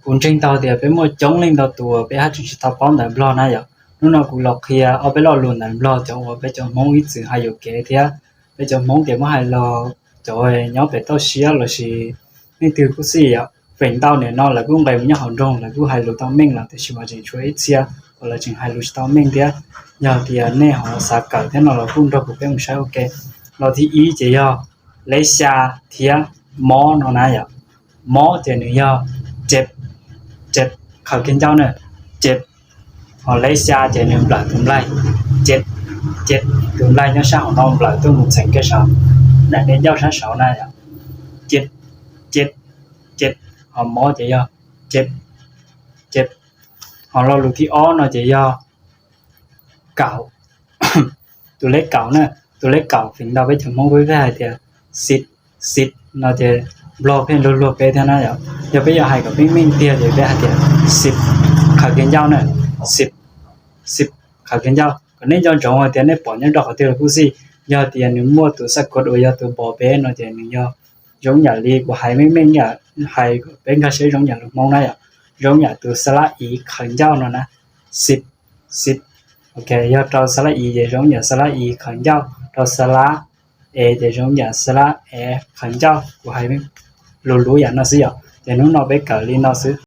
Kuv ntseeg tau tias peb muaj coob leej ntau tus uas peb haj tseem tsis tau paub ntawv Nplog na yom. Hnub no kuv los qhia ob peb lo lus ntawv Nplog cov uas peb cov Hmoob ib txwm hais yuam kev thiab. Peb cov Hmoob ces muab hais los cov nyob pem toj siab lossis leej twg kuj xij yom. Feem ntau nim no lawv kuj nqes mus nyob hauv nroog, lawv kuj hais lus tau meej lawm, tiam sis mas tseem tshuav ib txhia uas lawv tseem hais lus tsis tau meej thiab. Yog tias nej ho xav kawm thiab no los kuj nrog kuv peb mus saib ua ke. Lo thib ib ces yog leb xya thiab mob no na yom. Mob ces nws yog cep, cep, khaws kiag ncauj na, cep. Ho leb xya ces nws nplawm tus nplaig, cep, cep, tus nplaig nyob sab hauv no nplawm tuaj mus txheem kiag saud, daim niag ncauj sab saud na yom. Cep, cep, cep. Ho mob ces yog cep, cep. Ho lo lus thib ob no ces yog kaum, tus leb kaum na. Tus leb kaum feem ntau peb cov Hmoob peb hais tias xib, xib no ces Nplog pheej luag luag peb thiab na yom. Yog peb yuav hais kom meej meej tiag ces peb hais tias xib, khaws kiag ncauj na, xib, xib, khaws kiag ncauj. Kom nej nco ntsoov hais tias nej pom nyob rau qhov twg los kuj xij, yog tias nws muaj tus xab kod uas yog tus npog peb no ces nws yog zoo yam li kuv hais meej meej yam, hais kom peb nkag siab zoo yam lus Hmoob na yom, zoo yam tus xab lab i khaws ncauj no na, xib, xib. Ok, yog rau xab lab i ces zoo yam xab lab i khaws ncauj, rau xab lab e ces zoo yam xab lab e khaws ncauj. Kuv hais lus lus yam no xwb yom, ces hnub no peb kawm li no xwb.